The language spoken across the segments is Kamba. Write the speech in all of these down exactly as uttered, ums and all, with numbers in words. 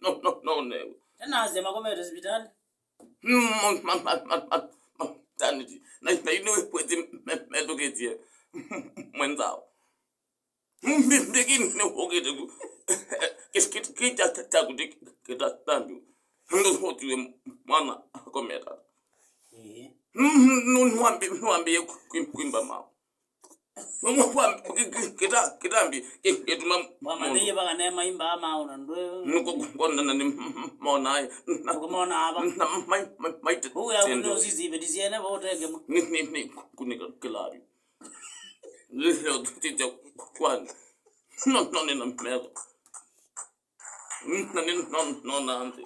no, no, no, newe. Tena asema komete sipitali. Maternity. Na, na ino kwezi me-, metũkĩtie mwenzao. Mbiki nĩ ũkĩte ku. Kĩkyaku kĩtatambi. Nũsotiwe mwana akometa. Ĩĩ. Nũambie kwimba mao. Kĩtambi kĩtuma. Wamanyĩie vaka ne maimba maona ndwe. Nũkũkonana nĩ monae. Ũkũmona ava. Na mai mai mai. Ũu ya kũnĩ ũsisi iveti syene vo ũtenge mwe. Ni ni ni kunĩka kĩlavi. Leo tija kwani. No no nina metho. Na nĩ no no na nthĩ.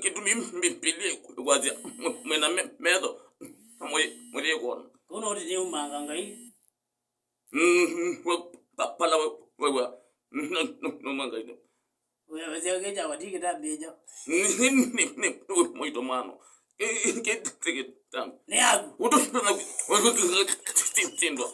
Kĩtumi Mbibilia kwasya mwĩna metho mwĩyĩkwona. Kũu no tĩnyĩumanga Ngai. Pala wewa. Nũma Ngai. Wewe sio kĩkyawa ti kĩtambĩ kyo. Nĩ mwito mwana. Kĩtambĩ. Nĩ yaku. Utotana. Tindwa.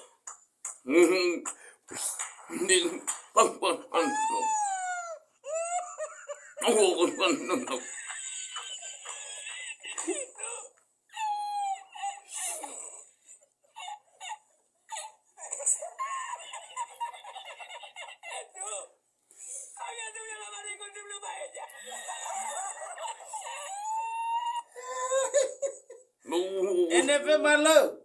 N F M, hello.